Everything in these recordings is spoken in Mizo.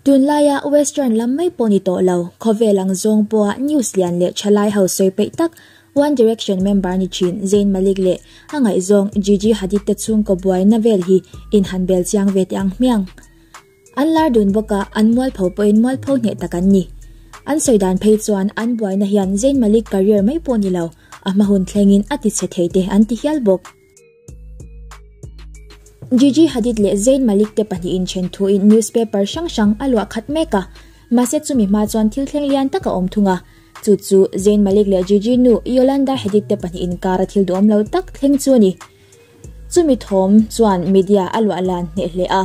Tunlaia Western lam mai pawh ni tawh lo, khawvel ang zawng pawha news lian leh thalai ho sawi peih tak One Direction member ni thin Zayn Malik leh a ngaihzawng Gigi Hadid te chhungkaw buaina vel hi inhan bel chiang ve teh ang hmiang. An lar dun bawk a, an mualpho pawhin mualpho hneh tak an ni. An sawi dan phei chuan an buaina hian Zayn Malik career mai pawh ni lo, a hma hun thlengin a ti chhe thei te an ti hial bawk. Gigi Hadid leh Zayn Malik te pahnihin then thuin newspaper hrang hrang a luah khat mek a, mahse chumi hma chuan thil thleng lian tak a awm thung a, chu chu Zayn Malik leh Gigi nu Yolanda Hadid te pahnih inkara thil duhawm lo tak thleng chu a ni. Chumi thawm chuan media a luah lan hneh hle a.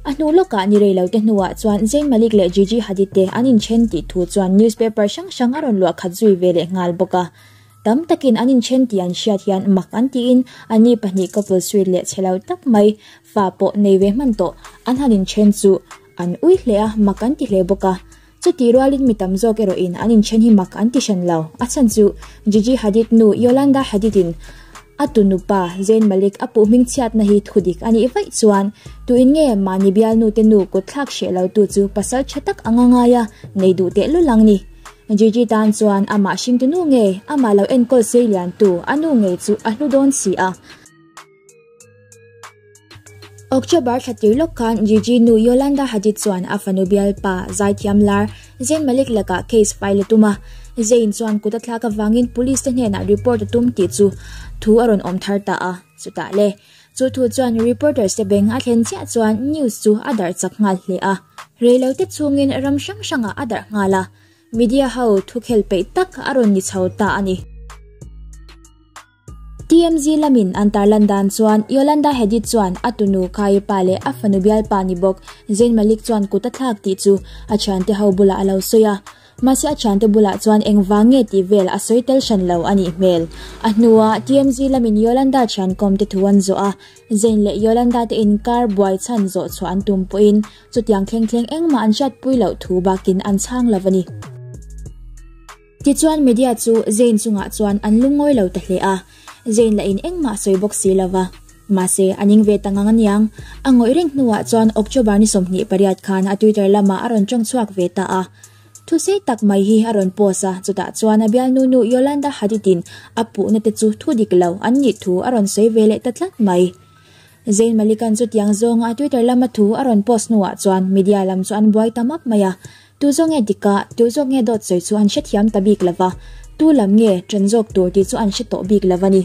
A hnu lawkah ni rei lo te hnuah chuan Zayn Malik leh Gigi Hadid te an inthen tih thu chuan newspaper hrang hrang a rawn luah khat zui ve leh nghal bawk a. Tam takin an inthen tih an hriat hian mak an tiin anni pahnih couple sweet leh chhe lo tak mai fa pawh nei ve hman tawh an han inthen chu an ui hle a, mak an ti hle bawk a. Chuti rualin mi tam zawk erawhin an inthen hi mak an ti hran lo. A chhan chu Gigi Hadid nu Yolanda Hadid in a tunupa Zayn Malik a puh hmingchhiatna hi thudik a nih vaih chuan tuin nge mahni bialnu te nu kutthlak hreh lo tu chu pasal tha tak anga ngaia nei duh tehlul ang ni. Gigi tan chuan amah hringtu nu ngei, amah lo enkawl sei liantu a nu ngei chu a hlu dawn si a. October thla tir lawk khan Gigi nu Yolanda Hadid chuan a fanu bialpa zaithiam lar Zayn Malik lakah case file a tum a. Zayn chuan kut a thlak avangin police te hnenah report a tum tih chu thu a rawn awm thar ta a. Chutah le, chu thu chuan reporters te beng a thlen chiah chuan news chu a darh chak nghal hle a. Reilote chhungin ram hrang hrangah a darh nghal a. Media ho thukhel peih tak a rawn ni chho ta a ni. TMZ lamin an tarlan dan chuan Yolanda Hadid chuan a tunu Kai pa leh a fanu bialpa ni bawk Zayn Malik chuan kut a thlak tih chu a thiante ho bulah a lo sawi a. Mahse a thiante bulah chuan engvang nge tih vel a sawi tel hran lo a nih hmel. A hnuah TMZ lamin Yolanda thian kawmte thu an zawh a, Zayn leh Yolanda te inkar buai chhan zawh chhuah an tum pawhin chutiang thleng thleng engmah an hriatpui loh thu bakin an chhang lo a ni. Tichuan media chu Zayn chungah chuan an lungawi lo ta hle a, Zayn lah in engmah sawi bawk si lo va. Mahse, a ning ve ta ngang aniang. A ngawih reng hnuah chuan October ni 28 khan a Twitter lamah a rawn tawng chhuak ve ta a. Thu sei tak mai hi a rawn post a, chutah chuan a bialnu nu Yolanda Hadid-in a puhna te chu thu dik lo an nih thu a rawn sawi ve leh ta tlat mai. Zayn Malik-a'n chutiang zawnga a Twitter lama thu a rawn post hnuah chuan media lam chu an buai ta map mai a. Tu zawk nge dik a, tu zawk nge dawt sawi chu an hrethiam ta bik lo va, tu lam nge ṭan zawk tur tih chu an hre tawh bik lo a ni.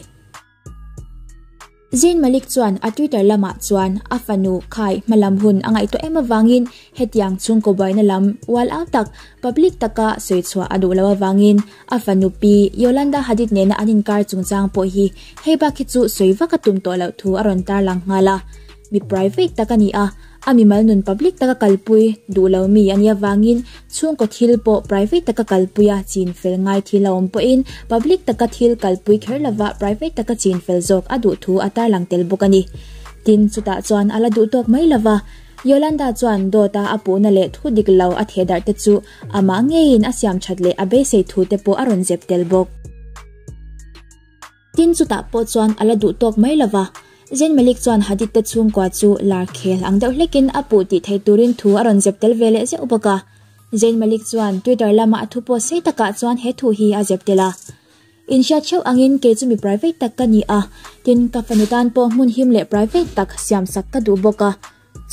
Zayn Malik chuan a Twitter lamah chuan a fanu khai hmalam hun a ngaihtuah em avangin hetiang chhungkaw buaina lam ual au tak, public taka sawi chhuah a duh lo avangin a fanu pi Yolanda Hadid nena an inkar chungchang pawh hi hei bak hi chu sawi vak a tum tawh loh thu a rawn tarlang nghal a. Mi private tak a ni a, a mimal nun public taka kalpui duh lo mi a nih avangin chhungkaw thil pawh private taka kalpui a chin fel ngai thil a awm pawhin public taka thil kalpui kher lova private taka chin fel zawk a duh thu a tarlang tel bawk a ni. Tin, chutah chuan a la duh tawk mai lova, Yolanda chuan dawta a puhna leh thu dik lo a thehdarh te chu amah ngeiin a siam that leh a beisei thu te pawh a rawn zep tel bawk. Tin, chutah pawh chuan a la duh tawk mai lova, Zayn Malik chuan Hadid te chhungkua chu lar khel ang deuh hlekin a puh tih theih turin thu a rawn zep tel ve leh zeuh bawk a. Zayn Malik chuan Twitter lama a thu post sei takah chuan he thu hi a zep tel a. Inhriat theuh angin kei chu mi private tak ka ni a, tin ka fanu tan pawh hmun him leh private tak siamsak ka duh bawk a.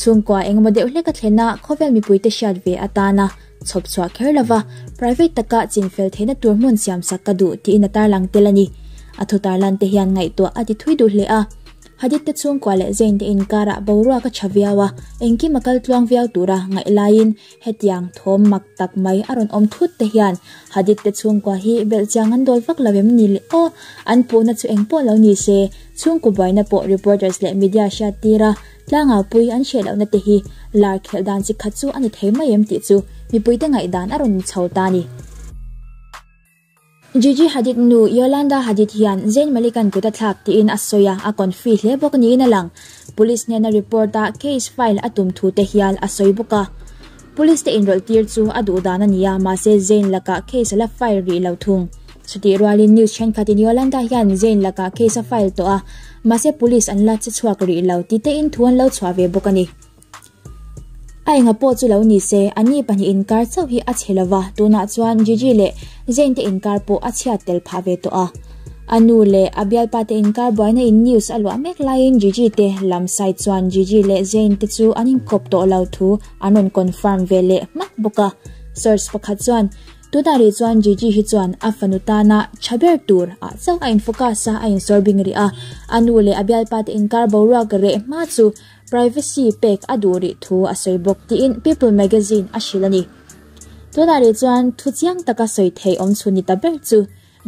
Chhungkua engemaw deuh hlek a thlen a, khawvel mipuite hriat ve atana chhawp chhuah kher lova private taka chinfel theihna tur hmun siamsak ka duh tiin a tarlang tel a ni. A thu tarlan te hian ngaihtuah a ti thui duh hle a. Hadid te chhungkua leh Zayn te inkarah boruak a tha viau a, engkim a kal tluang viau tura ngaih laiin Hetiang thawm mak tak mai a rawn awm thut te hian Hadid te chhungkua hi belhchiang an dawl vak lo em ni le aw? An puhna chu eng pawh lo ni se, chhungkaw buaina pawh reporters leh media hriat tir a, tlangau pui an hriat lohna te hi lar khelh dan chi khat chu a ni thei mai em tih chu mipuite ngaihdan a rawn ni chho ta a ni. Gigi Hadid nu Yolanda Hadid hian Zayn Malik-a'n kut a thlak tiin a sawi a, a confi hle bawk niin a lang. Police hnena report a case file a tum thu te hial a sawi bawk a. Police te inrawlh tir chu a duh dan a ni a, mahse Zayn lakah case a la file rih lo thung. Chutih rualin news thenkhatin Yolanda hian Zayn lakah case a file tawh a, mahse police an la che chhuak rih lo ti tein thu an lo chhuah ve bawk a ni. A enga pawh chu lo ni se, anni pahnih inkar chauh hi a chhe lova, tunah chuan Gigi leh Zayn te inkar pawh a chhiat tel phah ve tawh a. A nu leh a bialpa te inkar buaina in news a luah mek laiin Gigi te lam side chuan Gigi leh Zayn te chu an inkawp tawh lo thu an rawn confirm ve leh hmak bawk a. Source pakhat chuan, Tunah rih chuan Gigi hi chuan a fanu tana tha ber tur ah chauh a in focus a, a insawr bing rih a. A nu leh a bialpa te inkar boruak reh hma chu Privacy pek a duh rih thu a sawi bawk tiin People magazine a hrilh a ni. Tunah rih chuan thu chiang taka sawi theih awm chhun ni ta ber chu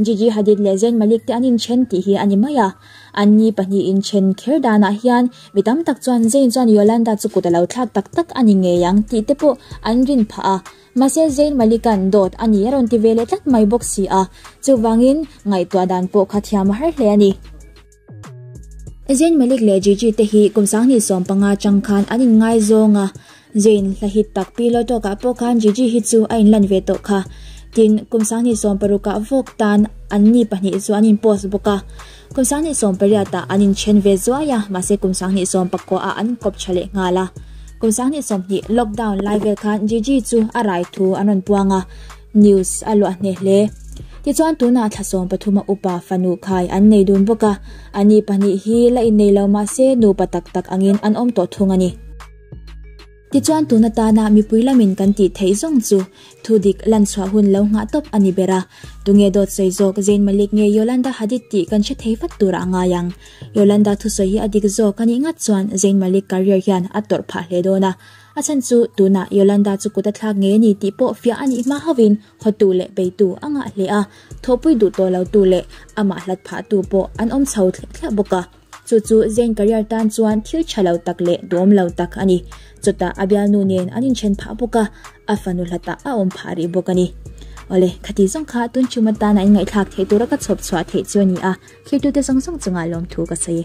Gigi Hadid leh Zayn Malik te an inthen tih hi a ni mai a. Anni pahnih inthen kher danah hian mi tam tak chuan Zayn chuan Yolanda chu kut a lo thlak tak tak a ni ngei ang tih te pawh an rin phah a. Mahse Zayn Malik-a'n dawt a ni a rawn ti ve leh tlat mai bawk si a, chuvangin ngaihtuah dan pawh kha thiam a har hle a ni. Zayn Malik leh Gigi te hi kum 2015 atang khan an inngaizawng a, Zayn hla hit tak pi lo tawkah pawh khan Gigi hi chu a inlan ve tawh kha. Tin, kum 2016 ah vawk tan anni pahnih chu an inpost bawk a. Kum 2018 ah an inthen ve zuai a, mahse kum 2019 ah an inkawp tha leh nghal a. Kum 2020 lockdown lai vel khan Gigi chu a rai thu an rawn puang a. News a luah hneh hle. Tichuan tunah thla 13 a upa fanu khai an nei dun bawk a, ani pahnih hi la innei lo mahse nupa tak tak angin an awm tawh thung a ni. Tichuan tun atana mipui lamin kan tih theih zawng chu thu dik lan chhuah hun lo nghah tawp a ni ber a. Tunge dawt sawi zawk Zayn Malik nge Yolanda Hadid tih kan hre thei vat turah a ngai ang. Yolanda thusawi hi a dik zawk a nih ngat chuan Zayn Malik career hian a tawrh phah hle dawn a. A chhan chu tunah Yolanda chu kut a thlak ngei a ni tih pawh fiah a nih hma hauhin hawtu leh beitu a ngah hle a, thawhpui duh tawh lotu leh amah hlat phahtu pawh an awm chho thliah thliah bawk a. Chu chu Zayn career tan chuan thil tha lo tak leh duhawm lo tak a ni. Chutah a bialnu nen an inthen phah bawk a, a fanu hlatah a awm phah rih bawk a ni. Awle, khati zawng kha tun chhum atana inngaihthlak theih tura ka chhawp chhuah theih chu a ni a, thirtute zawng zawng chungah lawmthu ka sawi.